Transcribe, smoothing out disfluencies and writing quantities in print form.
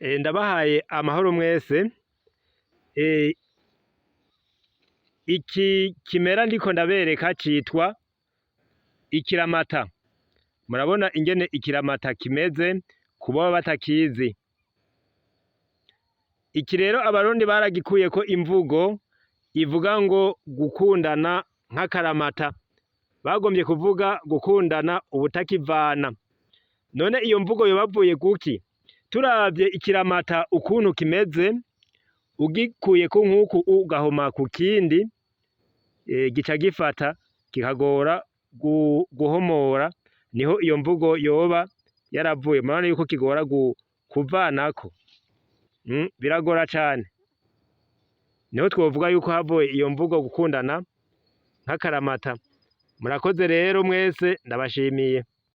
Ndabahaye amahoro mwese. Iki kimera ndiko ndabereka citwa ikiramata. Murabona ingene ikiramata kimeze kuboba batakizi. Iki rero Abarundi baragikuyeko imvugo ivuga ngo gukundana nk'akaramata. Bagomvye kuvuga gukundana ubutakivana. None iyo mvugo yoba yavuye kuki? Turavye ikiramata ukuntu kimeze, ugikuyeko nkuku ugahoma ku kindi, gica gifata kikagora guhomora, niho iyo mvugo yoba yaravuye. Murabona yuko kigora kuvanako, biragora cane. Niho twovuga yuko havuye iyo mvugo gukundana nk'akaramata. Murakoze rero mwese, ndabashimiye.